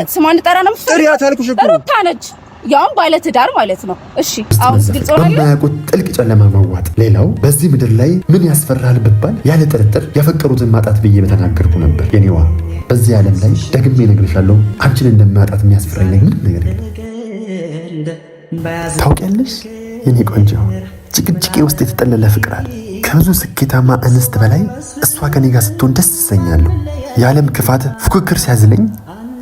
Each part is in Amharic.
ስሟን ልጠራ ነው። ጥሪያት አልኩሽ እኮ። ሩታ ነች፣ ያውም ባለትዳር ማለት ነው። እሺ አሁን ግልጽ ሆናለ። በማያውቁት ጥልቅ ጨለማ መዋጥ። ሌላው በዚህ ምድር ላይ ምን ያስፈራል ብባል ያለ ጥርጥር ያፈቀሩትን ማጣት ብዬ በተናገርኩ ነበር። የኔዋ በዚህ ዓለም ላይ ደግሜ እነግርሻለሁ፣ አንቺን እንደማጣት የሚያስፈራኝ ነገር ምንም ነገር የለም። ታውቂያለሽ የኔ ቆንጆ፣ ጭቅጭቄ ውስጥ የተጠለለ ፍቅር አለ። ከብዙ ስኬታማ እንስት በላይ እሷ ከኔ ጋር ስትሆን ደስ ይሰኛለሁ። የዓለም ክፋት ፉክክር ሲያዝለኝ፣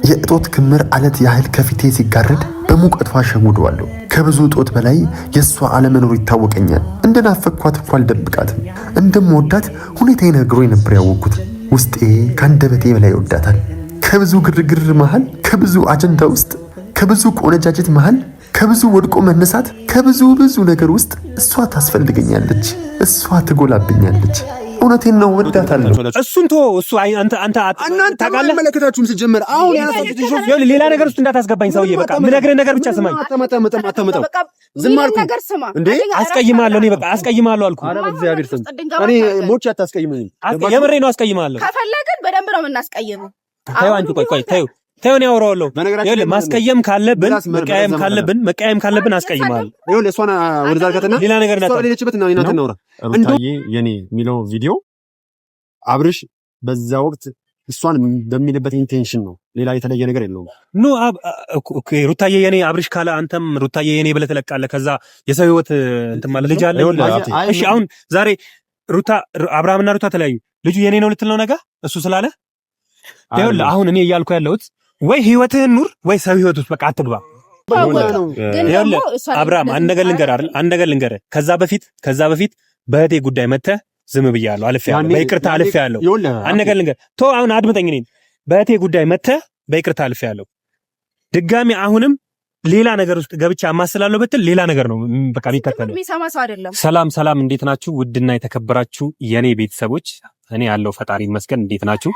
የእጦት ክምር አለት ያህል ከፊቴ ሲጋረድ በሙቀቷ ሸውደዋለሁ። ከብዙ እጦት በላይ የእሷ አለመኖር ይታወቀኛል። እንደናፈቅኳት እኮ አልደብቃትም። እንደምወዳት ሁኔታዬ ነግሮኝ ነበር ያወቅኩት። ውስጤ ከአንደበቴ በላይ ይወዳታል። ከብዙ ግርግር መሃል፣ ከብዙ አጀንዳ ውስጥ፣ ከብዙ ቆነጃጀት መሃል፣ ከብዙ ወድቆ መነሳት፣ ከብዙ ብዙ ነገር ውስጥ እሷ ታስፈልገኛለች። እሷ ትጎላብኛለች። እውነቴን ነው፣ ወዳታለሁ። እሱን ተወው። እሱ አንተ አንተ እናንተ ታውቃለህ፣ አይመለከታችሁም። ሲጀመር አሁን ያነሳችሁት issue ይኸውልህ ሌላ ነገር ውስጥ እንዳታስገባኝ ሰውዬ። በቃ የምነግርህን ነገር ብቻ ስማኝ። አታመጣም አታመጣም። በቃ ዝም አልኩ ነገር ስማ እንዴ? አስቀይማለሁ። እኔ በቃ አስቀይማለሁ አልኩ። ኧረ በእግዚአብሔር ስም እኔ ሞቼ አታስቀይመኝም። የምሬ ነው፣ አስቀይማለሁ። ከፈለግን በደንብ ነው የምናስቀይመው። ተይው አንቺ፣ ቆይ ቆይ፣ ተይው ተይው፣ እኔ አወራዋለሁ። በነገራችን ይኸውልህ ላይ ማስቀየም ካለብን ምላስ መቀየም መርዝ ካለብን መቀየም ካለብን አስቀይማለሁ። ይኸውልህ እሷን ወደዛ አልካትና ሌላ ነገር እሷ እንዳታ በሌለችበት እና እናንተ እናውራ። ሩታዬ የኔ የሚለው ቪዲዮ አብርሽ በዛ ወቅት እሷን በሚልበት intention ነው። ሌላ የተለየ ነገር የለውም። No okay፣ ሩታዬ የኔ አብርሽ ካለ አንተም ሩታዬ የኔ ብለህ ትለቃለህ። ከዛ የሰው ህይወት እንትን ማለት ልጅ አለ። ይኸውልህ ሀብቴ፣ እሺ አሁን ዛሬ ሩታ አብርሃምና ሩታ ተለያዩ። ልጁ የኔ ነው ልትል ነው ነገ እሱ ስላለ? ይኸውልህ አሁን እኔ እያልኩ ያለሁት ወይ ህይወትህን ኑር ወይ ሰው ህይወት ውስጥ በቃ አትግባ። ግን ደግሞ ይኸውልህ እሷ ላይ አብርሃም አንድ ነገር ልንገርህ አይደል? አንድ ነገር ልንገርህ። ከዛ በፊት በእህቴ ጉዳይ መተህ ዝም ብያለሁ፣ አልፌያለሁ፣ በይቅርታ አልፌያለሁ። ይኸውልህ አንድ ነገር ልንገርህ፣ ቶ አሁን አድምጠኝ። እኔን በእህቴ ጉዳይ መተህ በይቅርታ አልፌያለሁ። ድጋሚ አሁንም ሌላ ነገር ውስጥ ገብቼ አማስላለሁ ብትል ሌላ ነገር ነው በቃ የሚከተለው። የሚሰማ ሰው አይደለም። ሰላም ሰላም፣ እንዴት ናችሁ? ውድና የተከበራችሁ የኔ ቤተሰቦች፣ እኔ ያለው ፈጣሪ ይመስገን። እንዴት ናችሁ?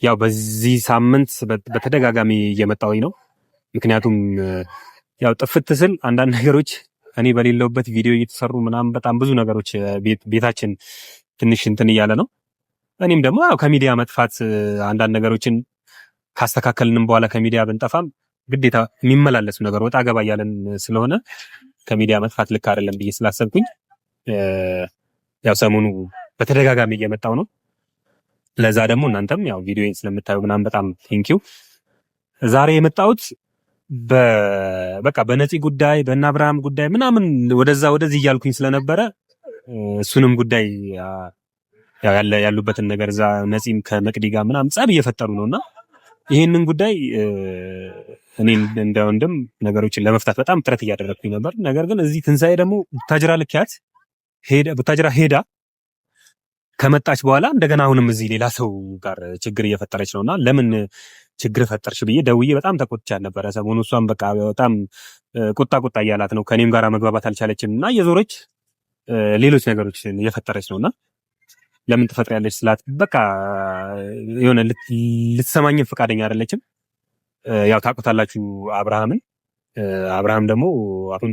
ያው በዚህ ሳምንት በተደጋጋሚ እየመጣሁኝ ነው። ምክንያቱም ያው ጥፍት ስል አንዳንድ ነገሮች እኔ በሌለሁበት ቪዲዮ እየተሰሩ ምናምን በጣም ብዙ ነገሮች ቤታችን ትንሽ እንትን እያለ ነው። እኔም ደግሞ ያው ከሚዲያ መጥፋት አንዳንድ ነገሮችን ካስተካከልንም በኋላ ከሚዲያ ብንጠፋም ግዴታ የሚመላለሱ ነገር ወጣ ገባ እያለን ስለሆነ ከሚዲያ መጥፋት ልክ አይደለም ብዬ ስላሰብኩኝ ያው ሰሞኑ በተደጋጋሚ እየመጣው ነው። ለዛ ደግሞ እናንተም ያው ቪዲዮን ስለምታዩ ምናምን በጣም thank you። ዛሬ የመጣሁት በቃ በነፂ ጉዳይ በእነ አብርሃም ጉዳይ ምናምን ወደዛ ወደዚህ እያልኩኝ ስለነበረ እሱንም ጉዳይ ያው ያሉበትን ነገር እዛ ነፂም ከመቅዲ ጋር ምናምን ጸብ እየፈጠሩ ነውና ይህንን ጉዳይ እኔ እንደ ወንድም ነገሮችን ለመፍታት በጣም ጥረት እያደረግኩኝ ነበር። ነገር ግን እዚህ ትንሣኤ ደግሞ ቡታጅራ ልኪያት ሄዳ ቡታጅራ ሄዳ ከመጣች በኋላ እንደገና አሁንም እዚህ ሌላ ሰው ጋር ችግር እየፈጠረች ነውና ለምን ችግር ፈጠርሽ ብዬ ደውዬ በጣም ተቆጥቻት ነበረ። ሰሞኑ እሷም በቃ በጣም ቁጣ ቁጣ እያላት ነው። ከኔም ጋር መግባባት አልቻለችም እና እየዞረች ሌሎች ነገሮችን እየፈጠረች ነውና ለምን ትፈጥሪያለሽ ስላት በቃ የሆነ ልትሰማኝም ፈቃደኛ አይደለችም። ያው ታውቁታላችሁ አብርሃምን። አብርሃም ደግሞ አሁን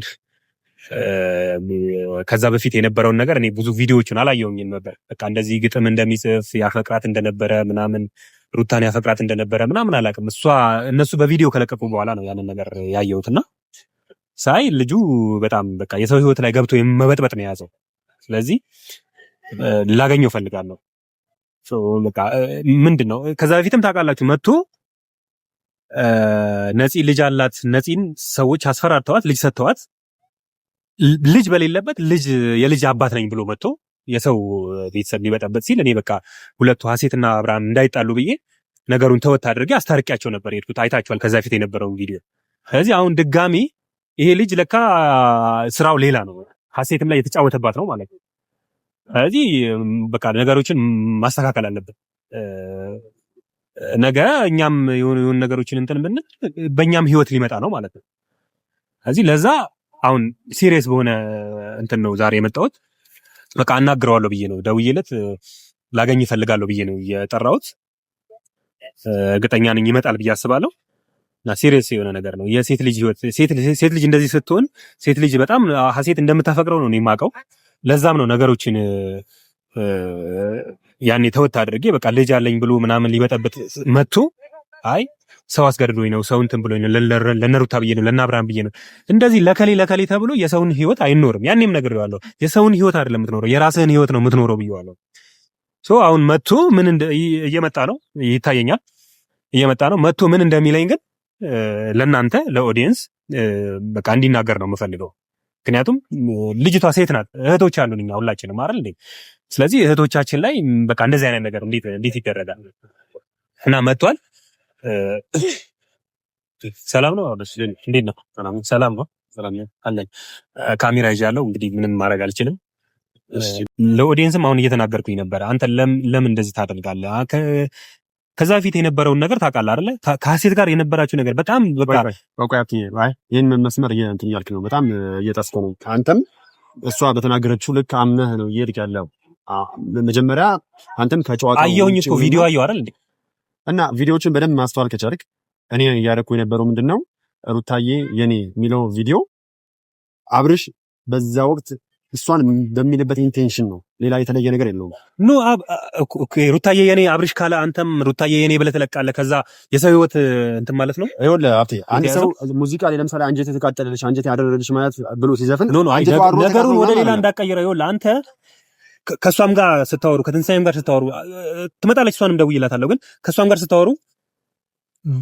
ከዛ በፊት የነበረውን ነገር እኔ ብዙ ቪዲዮዎችን አላየሁኝም ነበር። በቃ እንደዚህ ግጥም እንደሚጽፍ ያፈቅራት እንደነበረ ምናምን ሩታን ያፈቅራት እንደነበረ ምናምን አላውቅም። እሷ እነሱ በቪዲዮ ከለቀቁ በኋላ ነው ያንን ነገር ያየሁትና ሳይ ልጁ በጣም በቃ የሰው ህይወት ላይ ገብቶ የመበጥበጥ ነው የያዘው። ስለዚህ ላገኘው እፈልጋለሁ። so በቃ ምንድን ነው ከዛ በፊትም ታውቃላችሁ መጥቶ ነፂ ልጅ አላት። ነፂን ሰዎች አስፈራርተዋት ልጅ ሰጥተዋት ልጅ በሌለበት ልጅ የልጅ አባት ነኝ ብሎ መጥቶ የሰው ቤተሰብ ሊበጠበጥ ሲል እኔ በቃ ሁለቱ ሀሴትና አብርሃም እንዳይጣሉ ብዬ ነገሩን ተወት አድርጌ አስታርቂያቸው ነበር የሄድኩት። አይታችኋል ከዛ በፊት የነበረውን ቪዲዮ። ስለዚህ አሁን ድጋሚ ይሄ ልጅ ለካ ስራው ሌላ ነው፣ ሀሴትም ላይ የተጫወተባት ነው ማለት ነው። ስለዚህ በቃ ነገሮችን ማስተካከል አለብን። ነገ እኛም የሆኑ የሆኑ ነገሮችን እንትን ብንል በእኛም ህይወት ሊመጣ ነው ማለት ነው። ስለዚህ ለዛ አሁን serious በሆነ እንትን ነው ዛሬ የመጣሁት። በቃ አናግረዋለሁ ብዬ ነው ደውዬለት ላገኝ እፈልጋለሁ ብዬ ነው የጠራሁት። እርግጠኛ ነኝ ይመጣል ብዬ አስባለሁ። እና serious የሆነ ነገር ነው የሴት ልጅ ህይወት። ሴት ልጅ እንደዚህ ስትሆን ሴት ልጅ በጣም ሀሴት እንደምታፈቅረው ነው እኔ የማውቀው። ለዛም ነው ነገሮችን ያኔ ተወት አድርጌ በቃ ልጅ አለኝ ብሎ ምናምን ሊበጠብጥ መጥቶ አይ ሰው አስገድዶኝ ነው፣ ሰው እንትን ብሎኝ ነው፣ ለነሩታ ብዬ ነው፣ ለነአብርሃም ብዬ ነው። እንደዚህ ለከሌ ለከሌ ተብሎ የሰውን ህይወት አይኖርም። ያኔም ነግሬዋለሁ። የሰውን ህይወት አይደለም የምትኖረው፣ የራስህን ህይወት ነው የምትኖረው ብዬዋለሁ። So አሁን መጥቶ ምን እየመጣ ነው ይታየኛል፣ እየመጣ ነው መጥቶ ምን እንደሚለኝ ግን ለእናንተ ለ audience በቃ እንዲናገር ነው የምፈልገው። ምክንያቱም ልጅቷ ሴት ናት፣ እህቶች አሉን እኛ ሁላችንም አይደል እንዴ? ስለዚህ እህቶቻችን ላይ በቃ እንደዚህ አይነት ነገር እንዴት ይደረጋል? እና መጥቷል። ሰላም ነው? እንዴት ነው? ሰላም ነው አለኝ። ካሜራ ይዣለሁ። እንግዲህ ምንም ማድረግ አልችልም። ለ audience ም አሁን እየተናገርኩኝ ነበረ። አንተ ለምን እንደዚህ ታደርጋለህ? ከዛ በፊት የነበረውን ነገር ታውቃለህ አይደለ? ከሀሴት ጋር የነበራችሁ ነገር በጣም በቃ ይህን መስመር እንትን እያልክ ነው፣ በጣም እየጣስከው ነው። አንተም እሷ በተናገረችው ልክ አምነህ ነው እየሄድክ ያለው። መጀመሪያ አንተም ከጨዋታው አየሁኝ እኮ ቪዲዮ አየሁ አይደል እንዴ? እና ቪዲዮዎችን በደንብ ማስተዋል ከቻልክ እኔ እያደረኩ የነበረው ምንድን ነው፣ ሩታዬ የኔ የሚለው ቪዲዮ አብርሽ በዛ ወቅት እሷን በሚልበት intention ነው። ሌላ የተለየ ነገር የለውም። No ሩታዬ የኔ አብርሽ ካለ አንተም ሩታዬ የኔ ብለህ ትለቃለህ። ከዛ የሰው ህይወት እንትን ማለት ነው። ይኸውልህ ሀብቴ፣ አንድ ሰው ሙዚቃ ላይ ለምሳሌ አንጀት የተቃጠለልሽ አንጀት ያደረልሽ ማለት ብሎ ሲዘፍን No no፣ ነገሩን ወደ ሌላ እንዳቀየረው። ይኸውልህ አንተ ከእሷም ጋር ስታወሩ ከትንሳኤም ጋር ስታወሩ ትመጣለች። እሷንም ደውዬላታለሁ። ግን ከእሷም ጋር ስታወሩ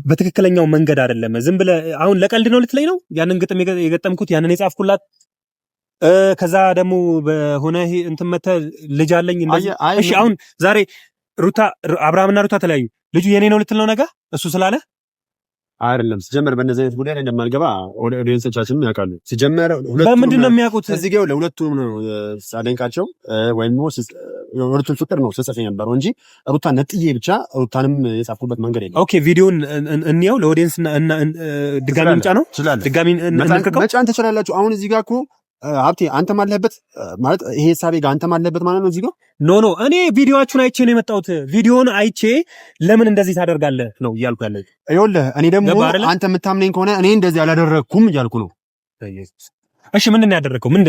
በትክክለኛው መንገድ አይደለም። ዝም ብለህ አሁን ለቀልድ ነው ልትለኝ ነው? ያንን ግጥም የገጠምኩት ያንን የጻፍኩላት ከዛ ደግሞ በሆነ እንትን መተህ ልጅ አለኝ እንደዚህ። እሺ አሁን ዛሬ ሩታ አብርሃምና ሩታ ተለያዩ። ልጁ የኔ ነው ልትል ነው ነገ እሱ ስላለ አይደለም። ሲጀመር በእነዚህ አይነት ጉዳይ ላይ እንደማልገባ audience ኦቻችንም ያውቃሉ። ሲጀመር በምንድን ነው የሚያውቁት? እዚህ ጋር ለሁለቱም ነው ሳደንቃቸው ወይም ሁለቱን ፍቅር ነው ስጽፍ የነበረው እንጂ ሩታ ነጥዬ ብቻ ሩታንም የጻፍኩበት መንገድ የለም። Okay ቪዲዮን እንየው ለ audience ድጋሚ ምጫ ነው ድጋሚ መጫን ትችላላችሁ። አሁን እዚህ ጋር እኮ ሀብቴ አንተም አለህበት ማለት ይሄ ሀሳቤ ጋር አንተም አለህበት ማለት ነው። እዚህ ጋር No no እኔ ቪዲዮአችሁን አይቼ ነው የመጣሁት። ቪዲዮውን አይቼ ለምን እንደዚህ ታደርጋለህ ነው እያልኩ ያለሁት። ይኸውልህ እኔ ደግሞ አንተ የምታምነኝ ከሆነ እኔ እንደዚህ አላደረግኩም እያልኩ ነው። እሺ ምንድን ነው ያደረግከው? ምን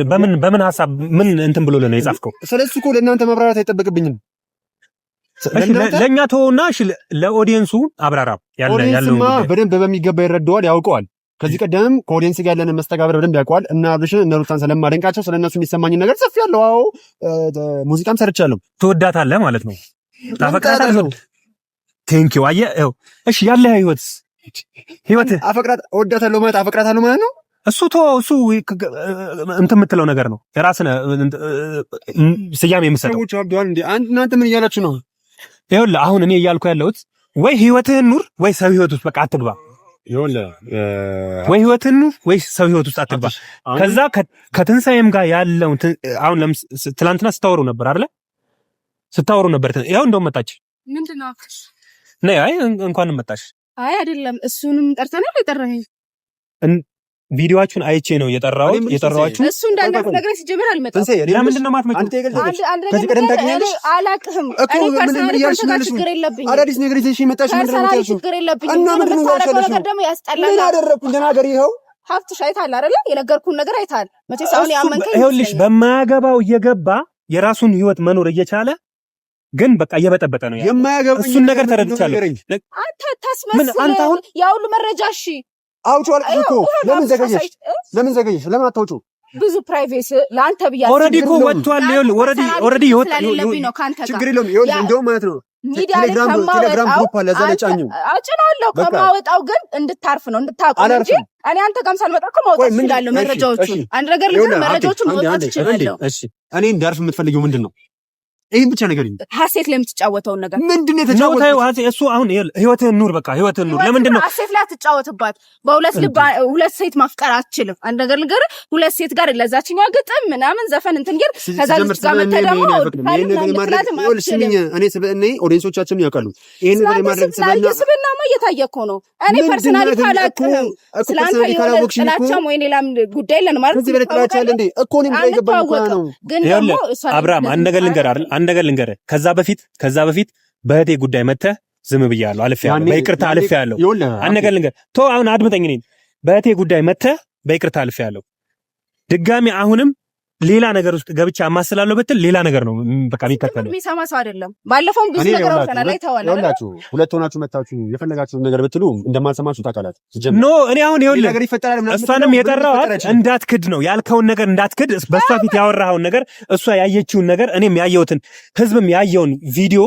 በምን ሀሳብ ምን እንትን ብሎ ነው የጻፍከው? ስለሱ እኮ ለእናንተ ማብራራት አይጠበቅብኝም። ለእኛ ተወውና፣ እሺ ለ audience ኡ አብራራ። ያለው በደንብ በሚገባ ይረዳዋል፣ ያውቀዋል። ከዚህ ቀደምም ከ audience ጋር ያለንን መስተጋብር በደንብ ያውቀዋል። እና አብርሽን እነ ሩታን ስለማደንቃቸው ስለእነሱ የሚሰማኝን ነገር ጽፌያለሁ። አዎ ሙዚቃም ሰርቻለሁ። ትወዳታለህ ማለት ነው። ታፈቅራታለህ። Thank you። አየህ፣ እሺ ያለህ ህይወትስ ህይወት አፈቅራት እወዳታለሁ ማለት አፈቅራታለሁ ማለት ነው። እሱ እሱ እንትን የምትለው ነገር ነው። የራስህ ስያሜ የምትሰጠው። ሰዎች አብደዋል እንዴ? እናንተ ምን እያላችሁ ነው? ይኸውልህ አሁን እኔ እያልኩ ያለሁት ወይ ህይወትህን ኑር ወይ ሰው ህይወት ውስጥ በቃ አትግባ። ወይ ህይወትን ወይ ሰው ህይወት ውስጥ አትግባ። ከዛ ከትንሳኤም ጋር ያለውን አሁን ትላንትና ስታወሩ ነበር አይደለ? ስታወሩ ነበር። ያው እንደውም መጣች። ምንድነው? ነይ። አይ እንኳንም መጣሽ። አይ አይደለም፣ እሱንም ጠርተናል። የጠራኸኝ ቪዲዮአችሁን አይቼ ነው የጠራሁት። የጠራኋችሁ እሱ እንዳንዳንድ ነገር ሲጀምር አልመጣም። ለምንድን ነው የማትመጪው? ከዚህ ቀደም ታውቂኛለሽ? አላውቅህም። እኔ personally ከአንተ ጋር ችግር የለብኝም። አዳዲስ ነገር ይዘሽ የመጣሽ ምንድን ነው? Personally ችግር የለብኝም። እና ምንድን ነው ነገር ደግሞ ያስጠላል። ምን አደረግኩኝ? ተናገሪ። ይኸው ሀብትሽ አይተሃል አይደለ? የነገርኩህን ነገር አይተሃል። መቼስ አሁን ያመንከኝ ይኸውልሽ፣ በማያገባው እየገባ የራሱን ህይወት መኖር እየቻለ ግን በቃ እየበጠበጠ ነው ያለው። እሱን ነገር ተረድቻለሁ። አንተ ታስመስል ያ ሁሉ መረጃ እሺ አውጪው አልኩሽ እኮ። ለምን ዘገየሽ? ለምን ዘገየሽ? ለምን አታውጪው? ብዙ privacy ለአንተ ብያለሁ። Already እኮ ወጥቷል። ይኸውልህ already already ነው ከአንተ ጋር ችግር የለውም። ይኸውልህ እንደውም ማለት ነው ሚዲያ ላይ ቴሌግራም group አለ፣ እዛ ላይ ጫኝው። አጭነዋለሁ። ከማወጣው ግን እንድታርፍ ነው እንድታቆም እንጂ እኔ አንተ ጋርም ሳልመጣ እኮ ማውጣት እችላለሁ መረጃዎቹን። አንድ ነገር ልንገርህ፣ መረጃዎቹን ማውጣት እችላለሁ። እሺ እኔ እንዳርፍ የምትፈልጊው ምንድን ነው? ይሄን ብቻ ነገር ሀሴት ላይ የምትጫወተውን ነገር ምንድን ነው የተጫወተው? እሱ አሁን ህይወትህን ኑር፣ በቃ ህይወትህን ኑር። ለምንድን ነው ሀሴት ላይ አትጫወትባት? በሁለት ልብ ሁለት ሴት ማፍቀር አትችልም። አንድ ነገር ልንገርህ፣ ሁለት ሴት ጋር ለዛችኛዋ ግጥም ምናምን ዘፈን እንትን ግን ከዛ ልጅ ጋር መተህ ደግሞ እኔ ስብእኔ audience ኦቻችንም ያውቃሉ። ይሄን ነገር የማድረግ ስብእናማ እየታየ እኮ ነው። እኔ personally ካላውቅህም ስለአንተ የሆነ ጥላቻም ወይ ሌላም ጉዳይ የለንም ማለት ከዚህ በላይ ጥላቻ አለ እንዴ? እኮ እኔም ግራ የገባኝ እኮ ነው። ግን ደግሞ አብርሃም አንድ ነገር ልንገርህ አይደል አንድ ነገር ልንገርህ። ከዛ በፊት በእህቴ ጉዳይ መተህ ዝም ብያለሁ፣ አልፌያለሁ፣ በይቅርታ አልፌያለሁ። አንድ ነገር ልንገርህ፣ ተው አሁን አድምጠኝ። እኔን በእህቴ ጉዳይ መተህ በይቅርታ አልፌያለሁ። ድጋሚ አሁንም ሌላ ነገር ውስጥ ገብቼ አማስላለሁ ብትል ሌላ ነገር ነው በቃ የሚከተለው። የሚሰማ ሰው አይደለም። ባለፈውም ብዙ ነገር አውርተናል፣ አይተኸዋል። ሁለት ሆናችሁ መታችሁ የፈለጋችሁን ነገር ብትሉ እንደማልሰማችሁ ታውቃላችሁ። No እኔ አሁን ይኸውልህ እሷንም የጠራኋት እንዳትክድ ነው ያልከውን ነገር እንዳትክድ፣ በእሷ ፊት ያወራኸውን ነገር እሷ ያየችውን ነገር እኔም ያየሁትን ህዝብም ያየውን ቪዲዮ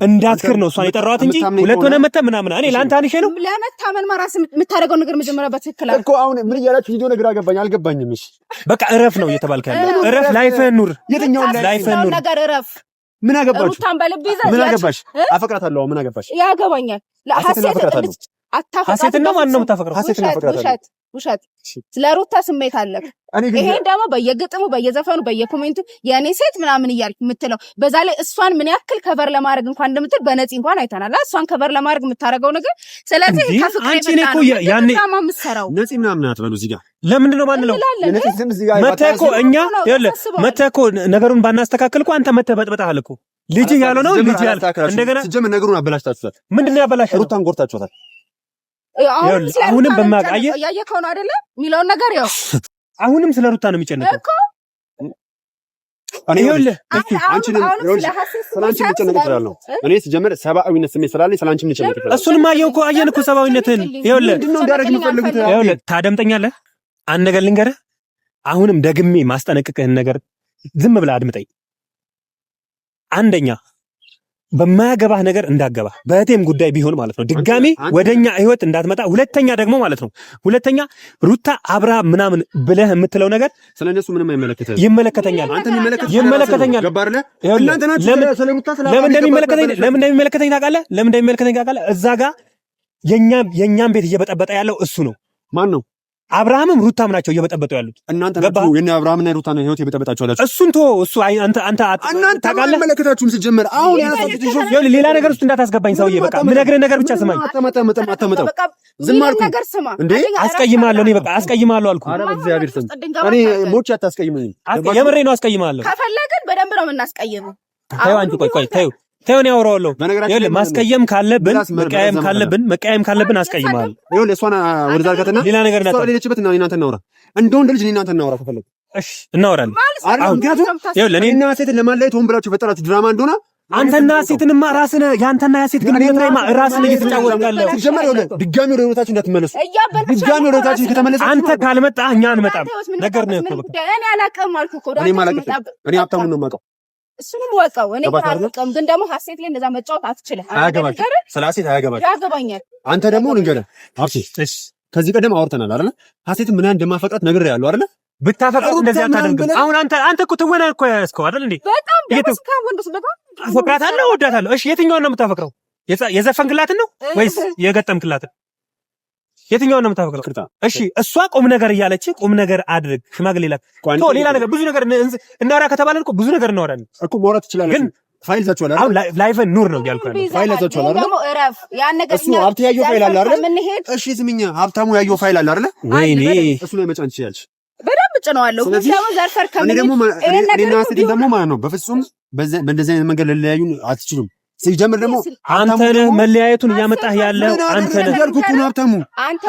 እንዳትክር ነው እሷን የጠራኋት እንጂ ሁለት ሆነ መተህ ምናምን እኔ ለአንተ አንሼ ነው ለመታመን ማራስ የምታደርገው ነገር መጀመሪያ በትክክል እኮ አሁን ምን እያላችሁ ቪዲዮ ነገር አገባኝ አልገባኝም። እሺ በቃ እረፍ ነው እየተባልክ ያለው። እረፍ፣ life ህን ኑር። የትኛውን life ህን ኑር ነገር እረፍ። ምን አገባችሁ? ሩታን በልብ ይዘህ ምን አገባሽ? አፈቅራታለሁ። ምን አገባሽ? ያገባኛል። ሀሴትን ነው ማን ነው የምታፈቅረው? ሀሴትን አፈቅራታለሁ። ውሸት ስለ ሩታ ስሜት አለ። ይሄን ደግሞ በየግጥሙ በየዘፈኑ በየ comment ኡ የእኔ ሴት ምናምን እያልክ የምትለው በዛ ላይ እሷን ምን ያክል cover ለማድረግ እንኳን እንደምትል በነፂ እንኳን አይተናል። እሷን cover ለማድረግ የምታደርገው ነገር ስለዚህ ከፍቅር የመጣ ነው ድራማ የምትሰራው ነፂ ምናምን አትበሉ እዚህ ጋር። ለምንድን ነው ማንለው? መተህ እኮ እኛ መተህ እኮ ነገሩን ባናስተካክል እኮ አንተ መተህ በጥብጠሃል እኮ ልጅ ያለው ነው ልጅ ያለው እንደገና ሲጀምር ነገሩን አበላሽታችሁታል። ምንድን ነው ያበላሸው? ሩታን ጎርታችኋታል። አሁንም በማቃየ እያየከው ነው አይደለ የሚለውን ነገር ያው አሁንም ስለ ሩታ ነው የሚጨነቀው እኮ። እኔ ስጀምር ሰብአዊነት ስሜት ስላለኝ ስለ አንቺም ልጨነቅ እችላለሁ። እሱንም አየሁ እኮ አየን እኮ ሰብአዊነትን። ይኸውልህ ምንድን ነው እንዳደረግ የምፈልጉት? ይኸውልህ ታደምጠኛለህ? አንድ ነገር ልንገርህ። አሁንም ደግሜ ማስጠነቅቅህን ነገር ዝም ብለህ አድምጠኝ። አንደኛ በማያገባህ ነገር እንዳገባ በእህቴም ጉዳይ ቢሆን ማለት ነው፣ ድጋሜ ወደኛ ህይወት እንዳትመጣ። ሁለተኛ ደግሞ ማለት ነው፣ ሁለተኛ ሩታ አብራ ምናምን ብለህ የምትለው ነገር ስለነሱ ምንም አይመለከትህም። ይመለከተኛል፣ ይመለከተኛል። ለምን እንደሚመለከተኝ ታውቃለህ? ለምን እንደሚመለከተኝ ታውቃለህ? እዛ ጋ የኛም ቤት እየበጠበጠ ያለው እሱ ነው። ማን ነው? አብርሃምም ሩታም ናቸው እየበጠበጡ ያሉት። እናንተ ናችሁ የነ አብርሃምና የሩታ ነው ህይወት የበጠበጣችሁ ያላችሁ። እሱን ተወው። እሱ አንተ አንተ እናንተ አይመለከታችሁም። ሲጀመር አሁን ያነሳችሁት ይኸውልህ፣ ሌላ ነገር ውስጥ እንዳታስገባኝ ሰውዬ። በቃ የምነግርህን ነገር ብቻ ስማኝ። አታመጣም። ዝም አልኩህ እንዴ? አስቀይምሃለሁ። እኔ በቃ አስቀይምሃለሁ አልኩህ። ኧረ በእግዚአብሔር ስም እኔ ሞቼ አታስቀይመኝ። የምሬ ነው፣ አስቀይምሃለሁ። ከፈለግን በደንብ ነው የምናስቀይመው። ተይው አንቺ፣ ቆይ ቆይ፣ ተይው ተይው፣ እኔ አወራዋለሁ። ይኸውልህ ማስቀየም ካለብን መቀየም ካለብን መቀየም ካለብን አስቀይምሃለሁ። ይኸውልህ እሷን ወደዛ አድርጋትና ሌላ ነገር እሷ በሌለችበት እና እናንተ እናውራ፣ እንደ ወንድ ልጅ እኔ እናንተ እናውራ ከፈለግህ። እሺ እናወራለን። አሁን ምክንያቱም ይኸውልህ እኔና ሴትን ለማለያየት ሆን ብላችሁ የፈጠራችሁ ድራማ እንደሆነ አንተና ሴትንማ ራስህ የአንተና ያሴት ግንኙነት ላይ ራስህ እየተጫወትክ ያለው። ሲጀመር ይኸውልህ ድጋሚ ወደ ህይወታችሁ እንዳትመለሱ። ድጋሚ ወደ ህይወታችሁ ከተመለሳችሁ አንተ ካልመጣህ እኛ አንመጣም። ነገር ነው እኮ በቃ እኔ አላውቅም አልኩህ እኮ። እኔ ሀብታሙን ነው የማውቀው። እሱንም ወቀው። እኔ አላውቅም፣ ግን ደግሞ ሀሴት ላይ እንደዛ መጫወት አትችልም። አያገባሽም። ስለ ሀሴት አያገባሽም። ያገባኛል። አንተ ደግሞ ልንገርህ ሀብቴ፣ ከዚህ ቀደም አውርተናል አይደለ? ሀሴትን ምን እንደማፈቅራት ነግሬሃለሁ አይደለ? ብታፈቅራት እንደዚህ አታደርግም። አሁን አንተ አንተ እኮ ትወና እኮ ያዝከው አይደል እንዴ? በጣም ደስ ካወንዱስ በጣም አፈቅራታለሁ፣ እወዳታለሁ። እሺ የትኛውን ነው የምታፈቅረው? የዘፈንክላትን ነው ወይስ የገጠምክላትን? የትኛውን ነው የምታፈቅረው? እሺ እሷ ቁም ነገር እያለች ቁም ነገር አድርግ፣ ሽማግሌ ላክ፣ ሌላ ነገር ብዙ ነገር እናወራ ከተባለን እኮ ብዙ ነገር እናወራለን እኮ ማውራት ትችላለህ፣ ግን ፋይል ይዛችኋል አይደል? አሁን life ን ኑር ነው እያልኩ ያለው። ፋይል ይዛችኋል አይደል? ደግሞ እረፍ። ያን ነገር እሱ ሀብቴ ያየው ፋይል አለ አይደል? እሺ ስሚኝ፣ ሀብታሙ ያየው ፋይል አለ አይደል? ወይኔ እሱ ላይ መጫን ትችያለሽ። በደንብ ጭነዋለሁ። ዘርፈር እኔ ደግሞ እኔና ሴት ደግሞ ማለት ነው በፍጹም በእንደዚህ አይነት መንገድ ልለያዩን አትችሉም። ሲጀምር ደግሞ አንተ ነህ መለያየቱን እያመጣህ ያለው አንተ ነህ ያልኩህ እኮ ነው ሀብታሙ።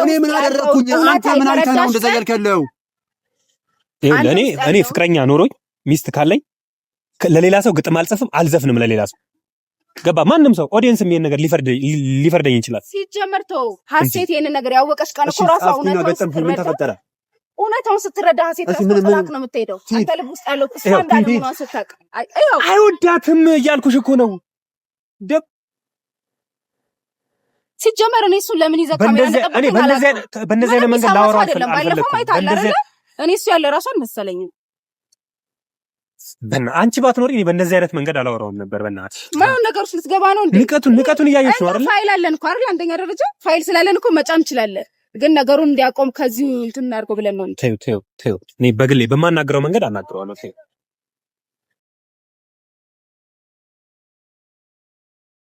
እኔ ምን አደረግኩኝ? አንተ ምን አይተህ ነው እንደዛ እያልክ ያለው? እኔ እኔ ፍቅረኛ ኖሮኝ ሚስት ካለኝ ለሌላ ሰው ግጥም አልጽፍም፣ አልዘፍንም ለሌላ ሰው ገባ። ማንም ሰው audience ም ይሄን ነገር ሊፈርደኝ ይችላል። ሲጀመር ተው ሀሴት ይሄንን ነገር ያወቀች ቀን እኮ ራሷ እውነታውን እውነታውን ስትረዳ ሀሴት ራሷ ጥላክ ነው የምትሄደው። አንተ ልብ ውስጥ ያለው እሷ እንዳለ ሆኗን ስታውቅ አይወዳትም እያልኩሽ እኮ ነው። ሲጀመር እኔ እሱን ለምን ይዘህ ካሜራ እንደጠበቀኝ በእንደዚህ አይነት መንገድ ላወራው አይደለም። ባለፈው አይተሃል አይደለ? እኔ እሱ ያለ ራሱ አልመሰለኝም። አንቺ ባትኖሪ እኔ በእንደዚህ አይነት መንገድ አላወራውም ነበር። በእናትሽ ማይሆን ነገር ውስጥ ልትገባ ነው እንዴ? ንቀቱን ንቀቱን እያየሽ ነው አይደል? ፋይል አለን እኮ አይደል? አንደኛ ደረጃ ፋይል ስላለን እኮ መጫን እንችላለን። ግን ነገሩን እንዲያቆም ከዚሁ እንትን እናድርገው ብለን ነው። ተይው ተይው ተይው። እኔ በግሌ በማናገረው መንገድ አናግረዋለሁ። ተይው